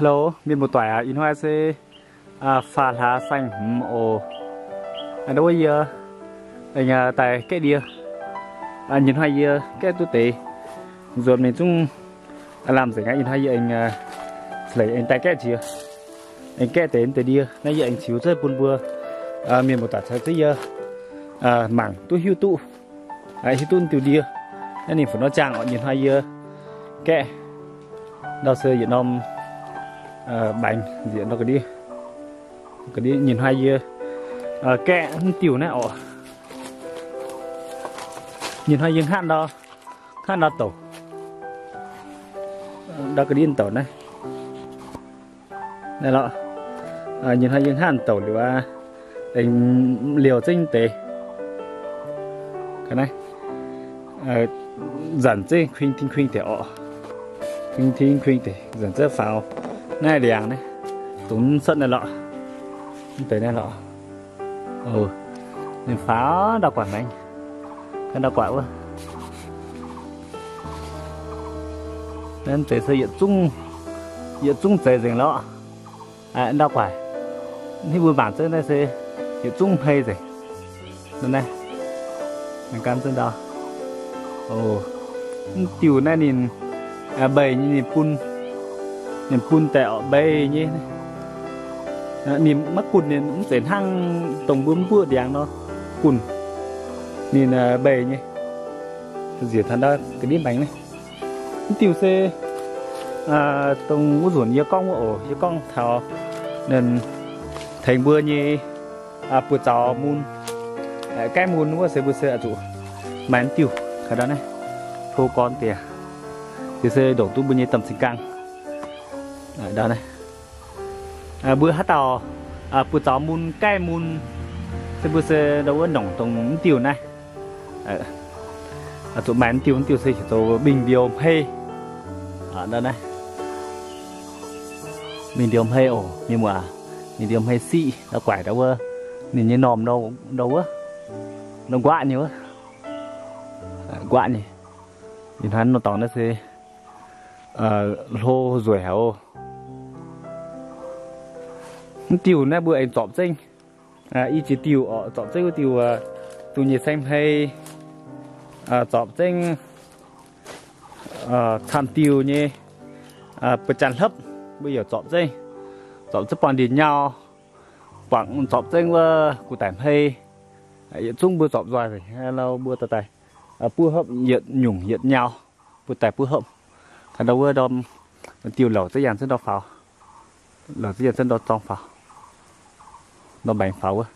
Hello, mienh muoz-doic aac, ih hnoi se faah hlaax saeng-hmz oc. Ndau wuov yie aengx daaih gaeqv ndie. Nyei hnoi yie gaeqv duqv deix nzuonx mingh zungv lamh nzengc aqv. Ih hnoi yie aengx leiz aengx daaih gaeqv jiex, aengx gaeqv deix deix ndie naaiv yie aengx ziux cuotv bun mbuo mienh muoz-doic caux jienv yie mangc duqv hiuv duqv, hiuv duqv diuh ndie naaiv ninh fu'nor jaang oc. Nyei hnoi yie gaeqv ndau se yietc norm baengx nzieqc ndau ga'ndiev. Nyei hnoi yie gaeqv mv diuh naaiv oc. Nyei hnoi yie hnangv ndau, hnangv ndau douc, ndau ga'ndiev douc naaiv. Naaiv lorqc, nyei hnoi yie hnangv douc liuz aqv, aengx liouh zengv deix. Naaiv nzanc zengv kuing tin kuing deix oc. Kuing tin kuing deix nzanc zengv faaux. Naaiv liangx naaiv, dongh mv cuotv naaiv lorqc. Mv deix naaiv lorqc. Ninh faaux ndau guaaic maengx, ndau guaaic wuov. Naaiv deix se yietc zungv, yietc zungv zeiz nzengc lorqc. Ndau guaaic, hnangv mbuo mangc zengv naaiv se yietc zungv hmei nzengc. Naaiv, gan zengv ndau. Mv diuh naaiv ninh mbeix nyei, ninh bun, ninh bun daaih orqc mbeix nyei. Ninh maiv gunh, ninh mv zeiz hnangv dongh mbuo mv buoqv ndiangx nor gunh. Ninh mbeix nyei. Nzieqc taux ndau ga'ndiev maengx naaiv. Mv diuh se dongh wuov nzunc yie gorngv wuov oc. Yie gorngv taux ninh tengx mbuo nyei buoz zaux mun, gaeqv mun wuov se mbuo se oix zuqc maaih mv diuh kaux ndau naaiv, hlo gorn deix. Yie se ndongc duqv mbuo nyei domh cing-gaang ndau naaiv. Mbuo haaix dauh buoz zaux mun, gaeqv mun, se mbuo se ndau wuov nongc dongh mv diuh naaiv. Oix zuqc maaih mv diuh, mv diuh se heuc zoux mingh ndiouh hmei. Ndau naaiv, mingh ndiouh hmei oc mienh muoz. Mingh ndiouh hmei siqv ndau guaaic ndau wuov, ninh nyei normh ndau wuov, ndau nquaqv nyei wuov, nquaqv nyei. Ih hnoi norm dorngx naaiv se hlo nzueic haic oc. Mv diuh naaiv mbuo aengx zorpc zengv i jiex diuh oc, zorpc zengv wuov diuh, duqv nyic saeng hmei, zorpc zengv camv diuh nyei, ba'jangc hlopv mbuo yaac zorpc zengv, zorpc zengv buangh ndiev nyau, buangh zorpc zengv wuov guv daic hmei. Yietc zungv mbuo zorpc nzoih, mbuo daaih daaih buov hopv yietc nyungc yietc nyau, mbuo daaih buov hopv. Kaux ndau wuov ndorm diuh louc zengv yangh zengv ndau faaux, louc zengv yangh zengv ndau zorng faaux, ndau mbaengx faaux wuov.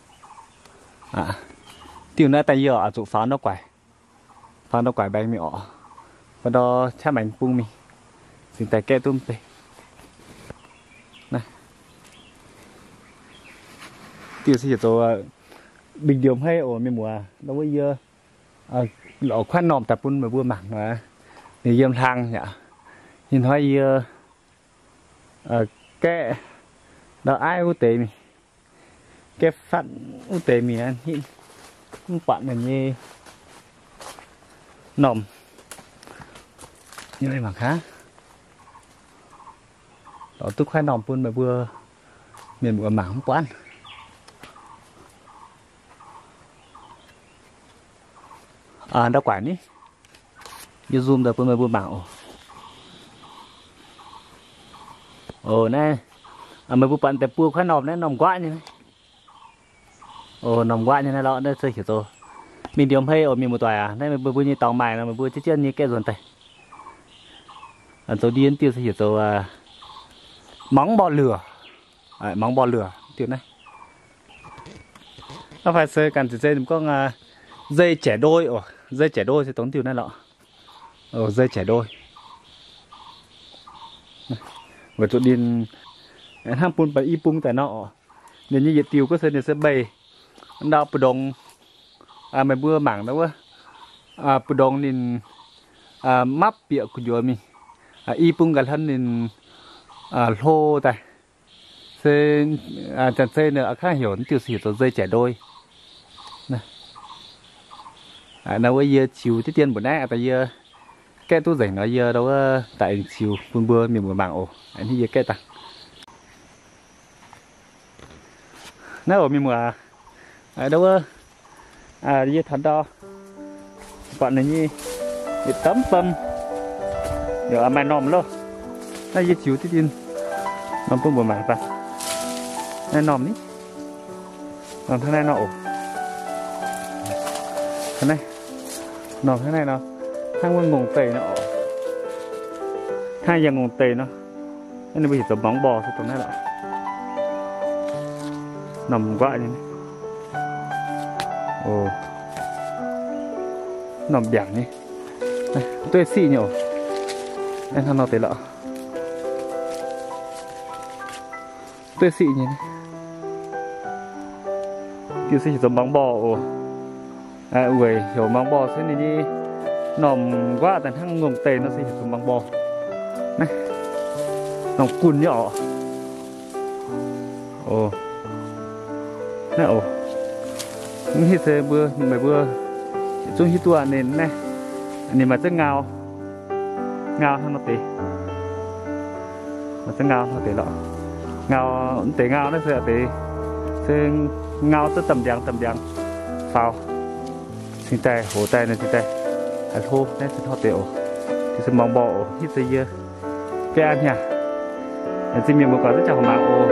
Diuh naaiv daaih yie oix zuqc faaux ndau guaaic, faaux ndau guaaic mbaengx mingh orqc, faaux ndau qaqv maengx bung mingh, cingx daaih gaeqv duqv mv bei. Diuh se heuc zoux mingh ndiouh hmei oc mienh muoz. Ndau wuov yie lorz kuaaiv normh daaih bun meih mbuo mangc nor, ninh yiem hlang yaac. Ih hnoi yie gaeqv ndau aiv wuov deix mingh, gaeqv fatv wuov deix mingh aqv, mv buatc ninh nyei normh. Mangc gaax, lorz duqv kuaaiv normh bun meih mbuo mienh muoz mangc mv buatc. Ndau guaaic ni, yie zoom daaih bun meih mbuo mangc oc. Oc, naaiv meih mbuo buatc deix buo kuaaiv normh naaiv, normh nquaqv nyei. Oc, normh nquaqv nyei naaiv lorqc, naaiv se heuc zoux mingh ndiouh hmei oc mienh muoz-doic aac. Naaiv meih mbuo nyei dorngx maaih nor meih mbuo jienv jienv nyei gaeqv nzuonx daaih. Zoux ndie diuh se heuc zoux mangv mborh luoqc, mangv mborh luoqc diuh naaiv. Naaiv fai se ganh ziex zei ninh gorngv zei jaic ndoi oc, zei jaic ndoi se dongh diuh naaiv lorqc. Zei jaic ndoi. Weic zuqc ninh hnangv bun baac i bung daaih nor oc. Ninh nyei yietc diuh gorngv se ninh se mbeih ndau mbu'ndongx. Meih mbuo mangc ndau wuov, mbu'ndongx ninh mapv bieqc gu'nyuoz mingh. I bung ga'hlen ninh hlo daaih. Se janx-zei ninh a'kangv heuc diuh se heuc zoux zei jaic ndoi. Naaiv wuov yie ziux diqv dien mbuoqc naaiv, daaih yie gaeqv duqv nzengc nor yie ndau wuov daaih aengx ziux bun mbuo mienh muoz mangc oc. Hnangv yie gaeqv daaih. Naaiv oc mienh muoz, ndau wuov, yie taux ndau, buatc ninh nyei, yietc dam bam, yaac maaih normh loh. Naaiv yie ziux diqv dien, normh bun mbuo mangc baac. Naaiv normh ni, normh hnangv naaiv nor oc. Naaiv, normh hnangv naaiv nor, hnangv wuov ngongh deic nor oc. Hnangv yangh ngongh deic nor. Naaiv ninh mbuo heuc zoux mangv mborh se dongh naaiv lorqc. Normh nquaqv nyei, normh mbiaangc nyei, duqv siqv nyei oc. Hnangv nor deix lorqc, duqv siqv nyei. Diuh se heuc zoux mangv mborh oc. Weic heuc mangv mborh se ninh nyei normh nquaqv daaih hnangv ngongh deic nor se heuc zoux mangv mborh. Naaiv, normh gunh nyei oc. Oc, naaiv oc. Mv hiuv se mbuo, meih mbuo zungv hiuv duqv aqv. Ninh naaiv, ninh maaih zungv ngau, ngau hnangv nor deix. Maaih zungv ngau hnangv nor deix lorqc. Ngau, mv deix ngau naaiv se deix, se ngau zungv damh ndiangx damh ndiangx faaux. Cingx daaih hoz daaih nor cingx daaih haih hlo. Naaiv se hnangv deix oc. Diuh se mangv mborh oc. Hiuv se yie biaa hnyangx, zinh mienh mbuo gorx zungv jauv horpc mangc oc.